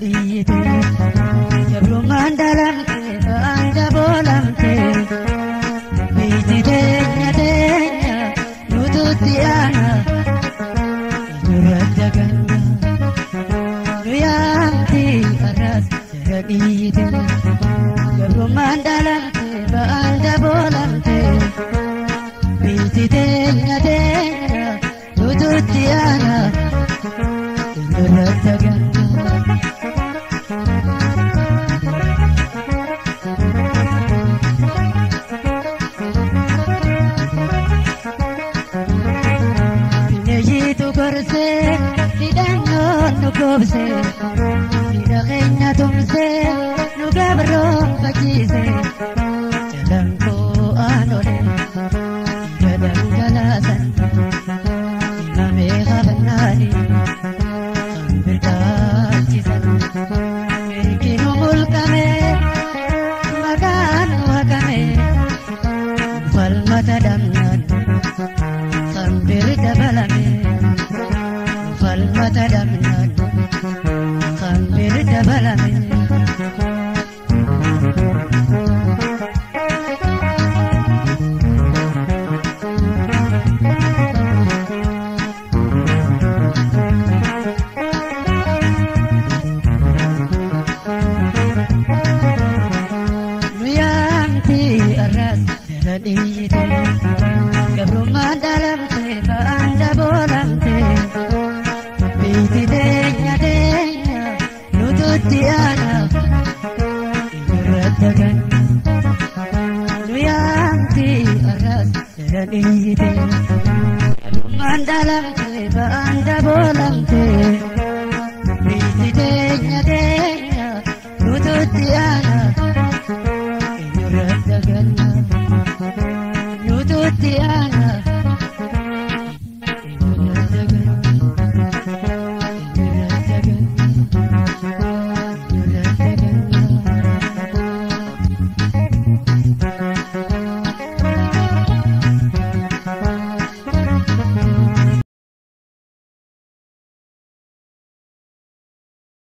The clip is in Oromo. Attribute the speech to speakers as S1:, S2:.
S1: dhiite. Gabrummaan dhalamte ba'aan daboolamte. Biyyi teenya teenya nututti aana. Eenyurratti haganna nu yaamti arras jara dhiite. Gabrummaan dhalamte ba'aan daboolamte. Biyyi teenya teenya nututti aana. Eenyurratti haganna. Bineeyyitu gorsee hidhannoon nu goobsee hidha keenya tumsee nu gabroonfachiise jalaan aanolee dhiiga dhangalaasan himamee qabannaani kan birkaachisan mirgi nu mulqamee maqaan nu haqamee falmata dhabnaan Kambiri dabalame, falmata dhabnaan. Kambiri dabalame. Nu yaamti arras jala dhiite. Gabrummaan dhalamte ba'aan daboolamte. Biyyi teenya teenya nututti aana. Eenyurratti haganna nu yaamti arras jala dhiite. Gabrummaan dhalamte ba'aan daboolamte. Biyyi teenya teenya nututti aana.